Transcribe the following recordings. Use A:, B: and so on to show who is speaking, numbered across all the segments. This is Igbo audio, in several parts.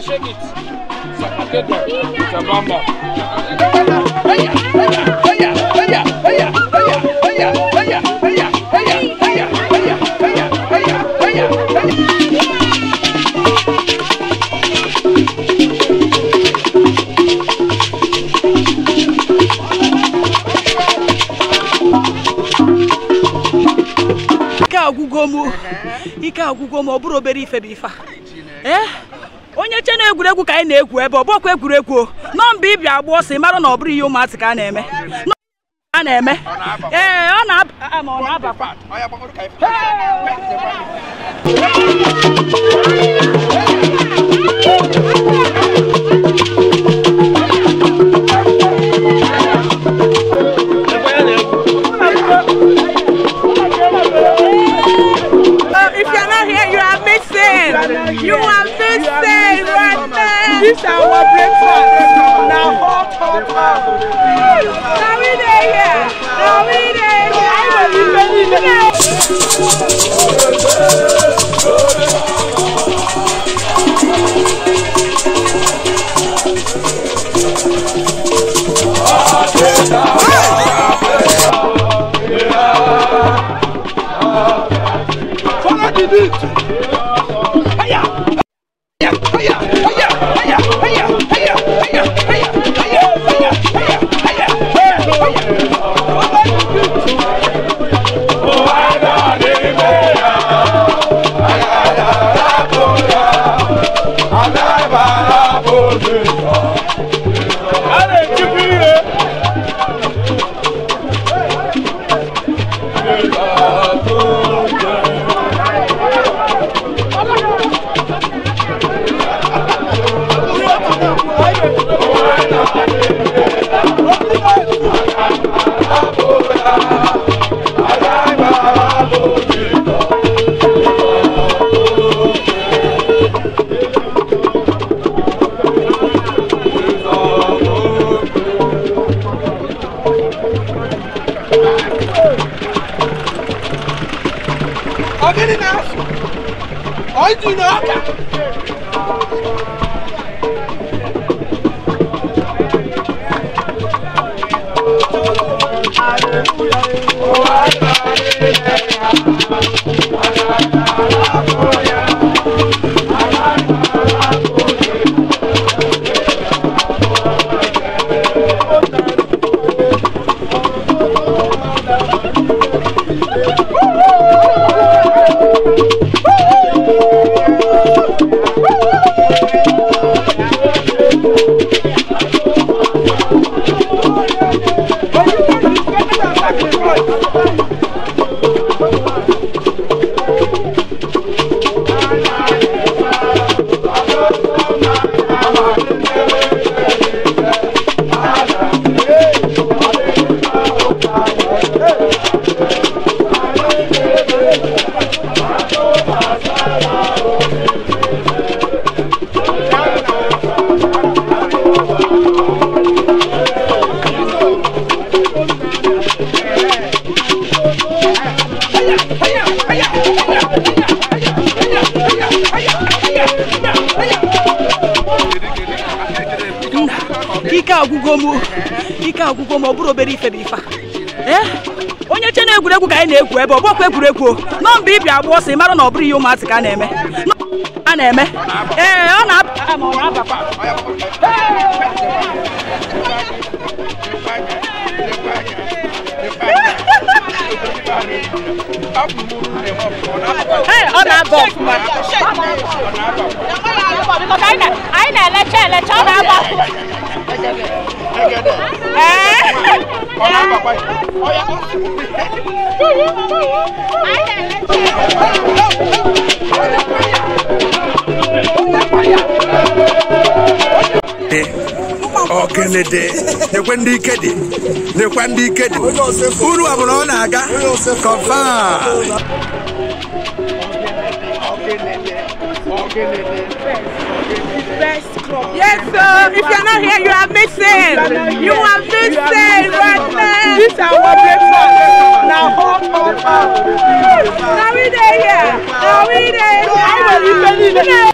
A: Shake it. It's a
B: Ike agwụgo m ọ bụrụ obere ife bụ ife a. Onye che na egwuregwu ka anyị na-egwu ebe ọ bụkwa egwuregwu nọ mgbe ị bịa agba ọsọ ị mara na ọ bụrụ ihe ụmụazị ka a na-eme. A na-eme. Ee, ọ na-abakwa.
C: If you are not here, you are missing. You are missing right there.
D: This is our breakfast. Now hot, hot, hot.
C: Now we there here. Now we there here. I
D: Follow the beat. Hiya, hiya, hiya, hiya, hiya, hiya, hiya, hiya, hiya, hiya, hiya, hiya, hiya. Follow the beat. I do not.
B: Ike agwụgo m ọ bụrụ obere ife bụ ife a. Onye che na egwuregwu ka anyị na-egwu ebe ọ bụkwa egwuregwu nọ mgbe ị bịa agba ọsọ ị mara na ọ bụrụ ihe ụmụazị ka a na-eme. A na-eme. Ee, ọ na-abakwa.
C: Ọ na-aba ọfụma. Anyị na-elecha elecha ọ na-aba ọfụma.
E: Ọgẹnẹdẹ nekwe ndị ike dị nekwe ndị ike dị uru ọ bụla ọ na-aga confirm.
C: Yes, sir. If you are not here, you are missing. You are missing right there.
D: This is our breakfast. Now hot, hot, hot.
C: Now we there here. Now we there here.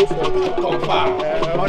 D: Confirm. Confirm.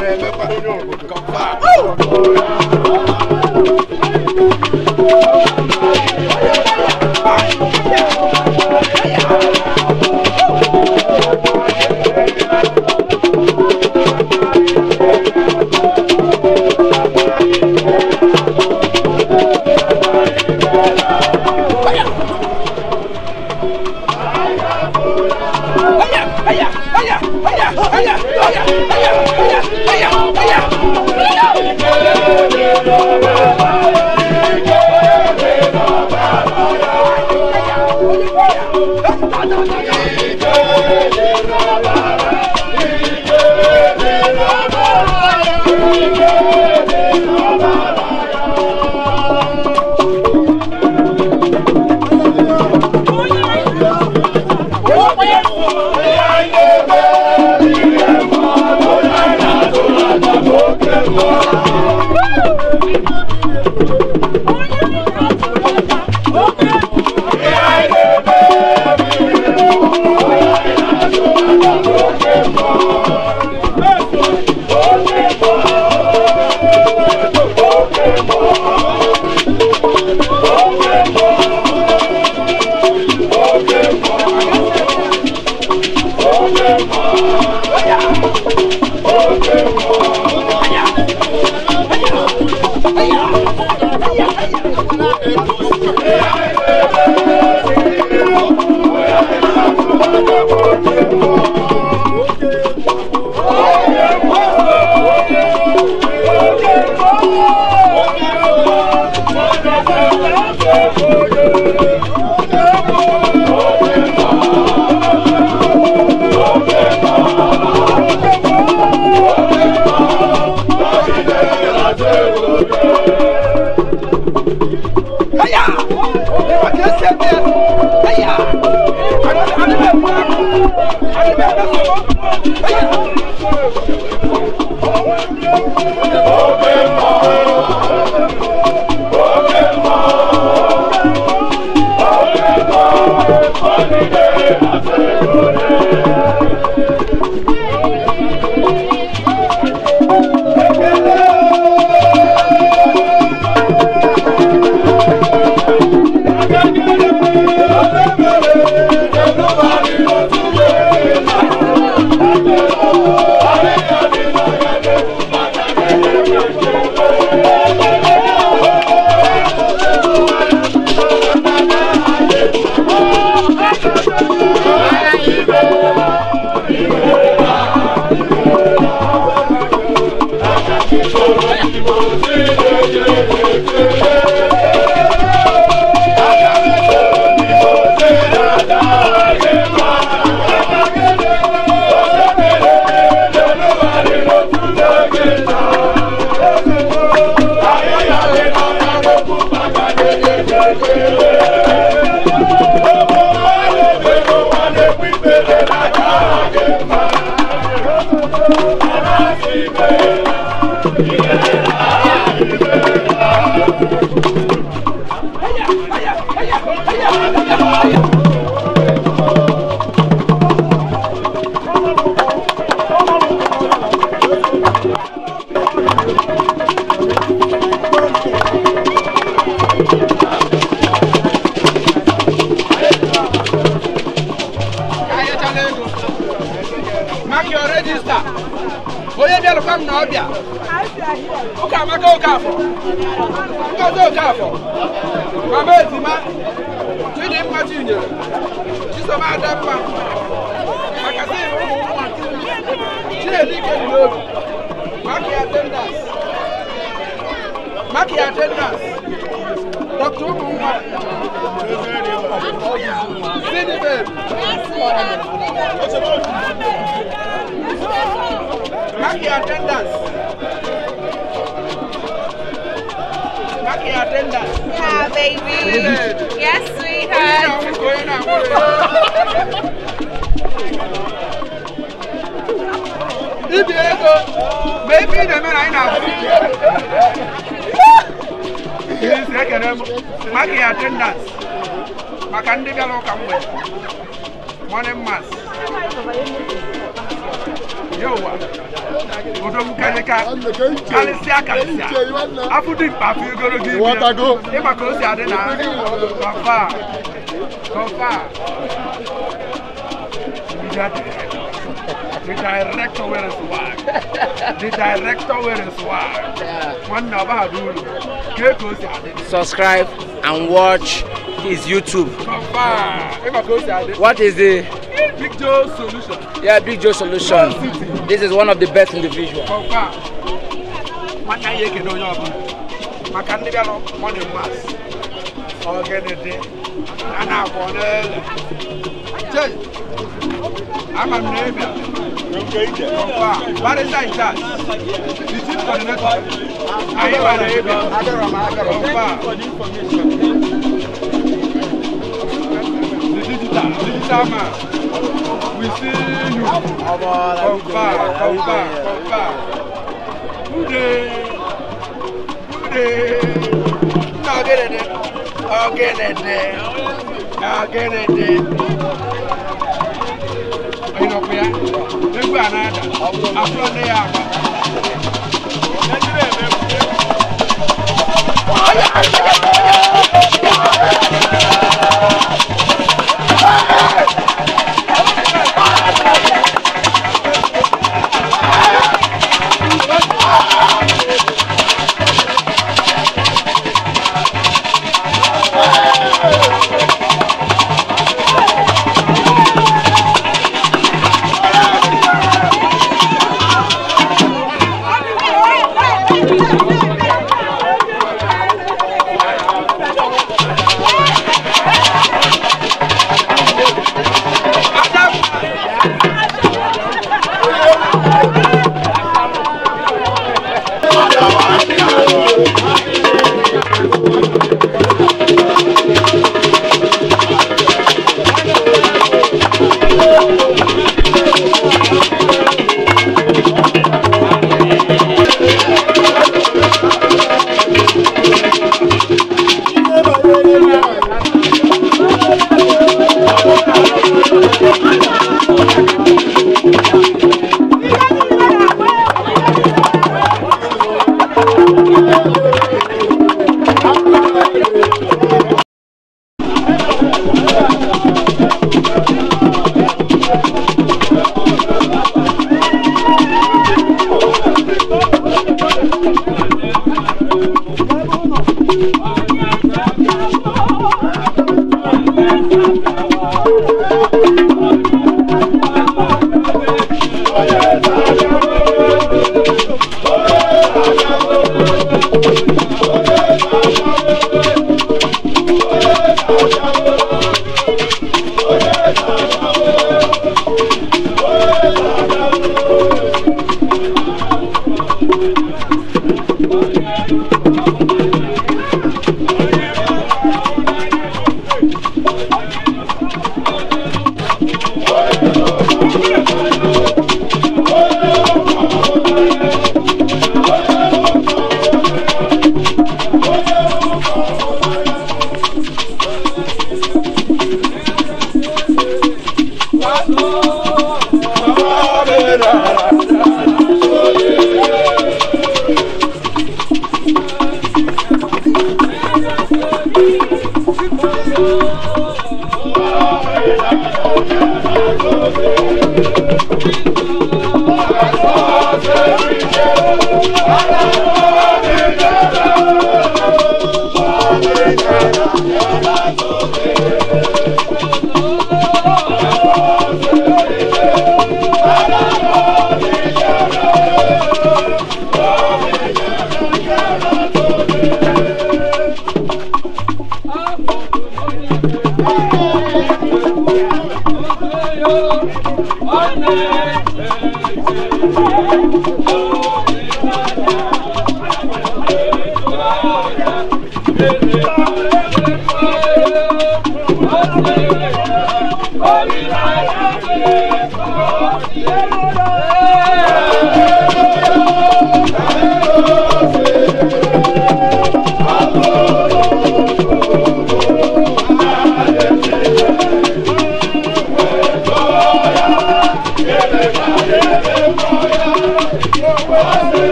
D: Morning mass. Yowa. Odogwu kalịka. Kalịsịa kalịsịa. Afụ dị mkpa afụ ogologo ibi. Ịma ka o si adị na kọfa. Kọfa. The director wears swag. The director wears swag. One
A: Subscribe and watch his YouTube. What is the
D: Big Joe Solution?
A: Yeah, Big Joe Solution. This is one of the best individuals.
D: I'm a neighbor. Barrister in charge. The chief coordinator. I am a neighbor. The digital man. We see you. Come back. Good day. No, get it. Oh, get it.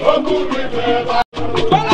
D: Follow the beat. Hey ya, hey ya, hey ya, hey ya, hey ya, hey ya, hey ya, hey ya, hey ya, hey ya, hey ya, hey ya, hey ya, hey ya.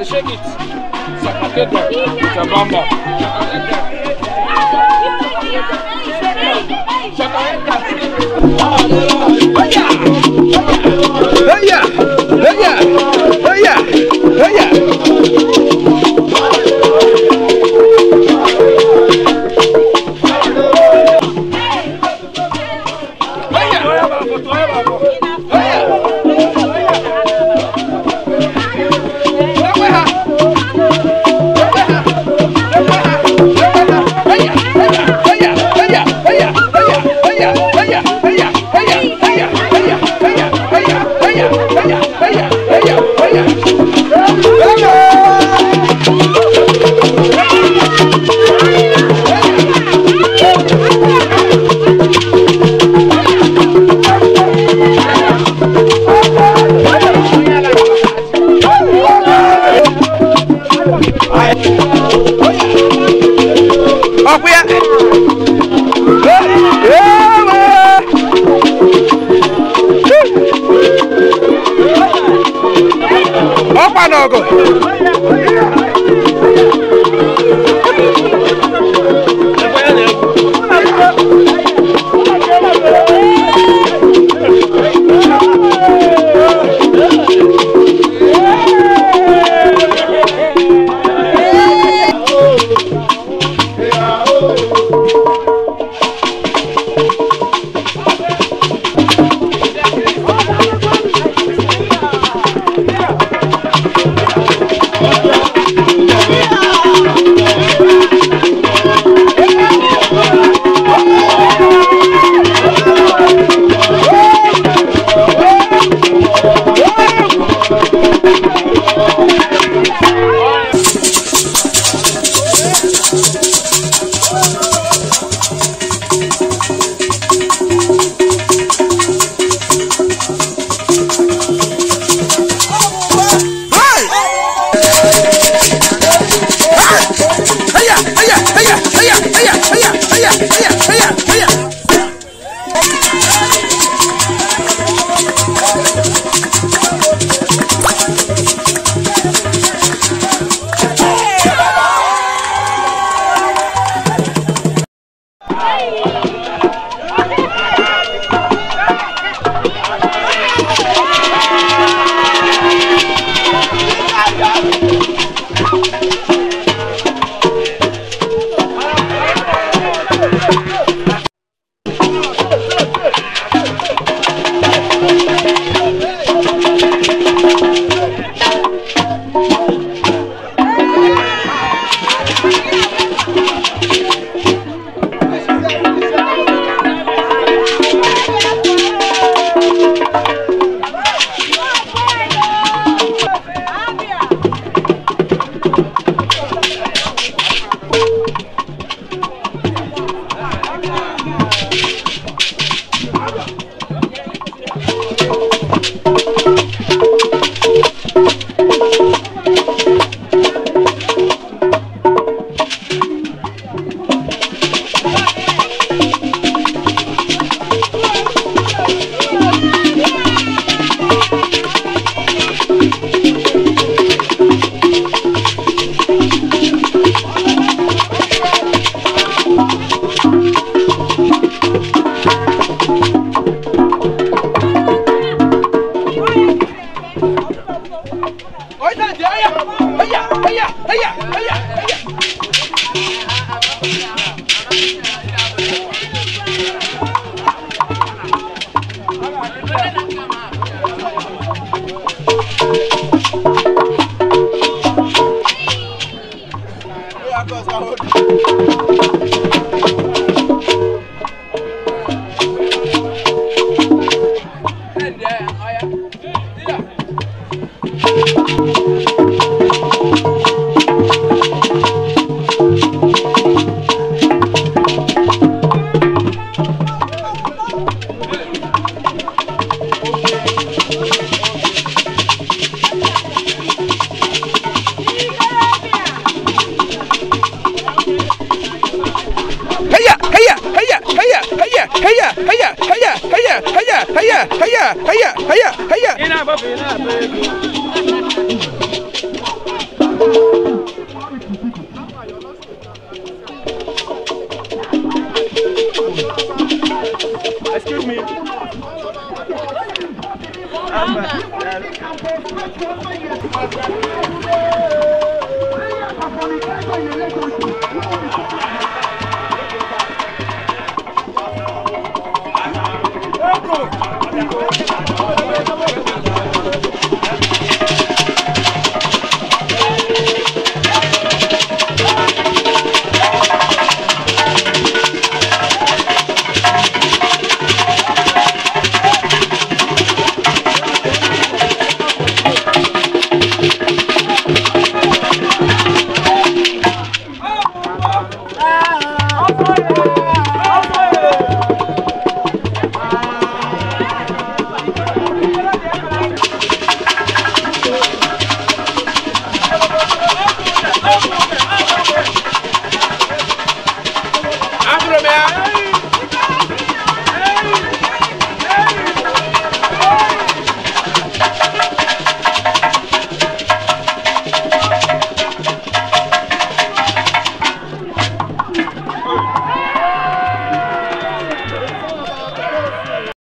A: Shake it.
D: Excuse me.